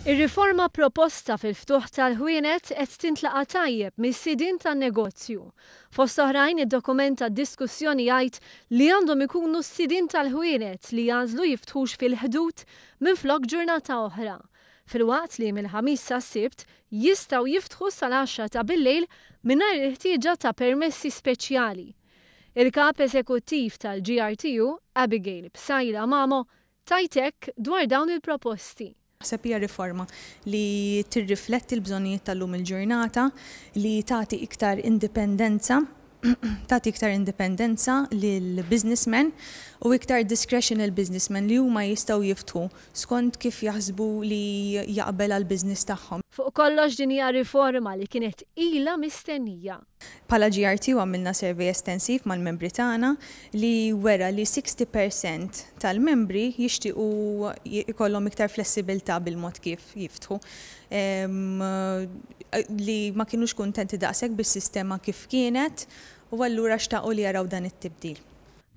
Ir-riforma proposta fil-ftuħ tal-ħwienet qed tintlaqa' tajjeb mis-sidien tan-negozju. Fost oħrajn id-dokument tad-diskussjoni jgħid li għandhom ikunu s-sidien tal-ħwienet li jagħżlu jiftħux fil-Ħdud minflok ġurnata oħra. Filwaqt li mill-Ħamis sas-Sibt jistgħu jiftħu sal-għaxra ta' billejl mingħajr il-ħtieġa ta' permessi speċjali. Il-Kap Eżekuttiv tal-GRTU, Abigail Psaila Mamo, tgħid hekk dwar dawn il-proposti. Naħseb hija riforma li tirrifletti l-bżonnijiet tal-lum il-ġurnata, li tagħti iktar indipendenza, tagħti iktar indipendenza lill-businessmen u iktar discretion lill-businessmen li huma jistgħu jiftħu skont kif jaħsbu li jaqbel għall-business tagħhom. Fuq kollox din hija riforma li kienet ilha mistennija. Bħala GRTU għamilna survey estensiv mal-membri tagħna li wera li 60% tal-membri jixtiequ jkollhom iktar flessibilità bil-mod kif jiftħu. Li ma kinux kuntenti daqshekk bis-sistema kif kienet u allura xtaqu li jaraw dan it-tibdil.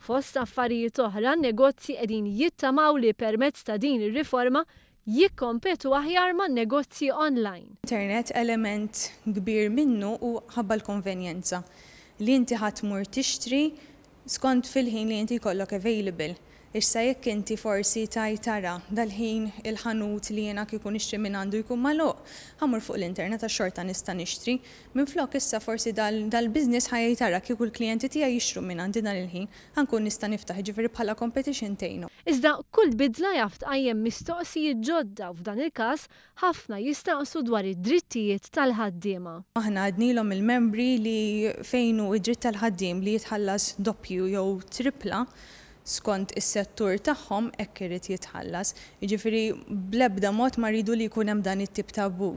Fost affarijiet oħra, n-negozji qegħdin jittamaw li permezz ta' din ir-riforma jikkompetu aħjar man-negozji online. Internet element kbir minnu hu ħabba l-konvenjenza li inti ħa tmur tixtri skont fil-ħin li inti jkollok available. Issa jekk inti forsi tgħid tara dal-ħin il-ħanut li jiena kieku nixtri minn għandu jkun magħluq, ħa mmur fuq l-internet għax xorta nista' nixtri. Minflok issa forsi dal-business ħa jgħid ara kieku l-klijenti tiegħi jixtru minn għandi dan il-ħin, ħa nkun nista' niftaħ, jiġifieri bħala competition tgħinhom. Iżda kull bidla jaf tqajjem mistoqsijiet ġodda u f'dan il-każ ħafna jistaqsu dwar id-drittijiet tal-ħaddiema. Aħna għednilhom il-membri li fejn hu d-dritt tal-ħaddiem li jitħallas doppju jew tripla skont is-settur tagħhom hekk irid jitħallas. Jiġifieri bl-ebda mod ma rridu li jkun hemm dan it-tip ta' abbuż.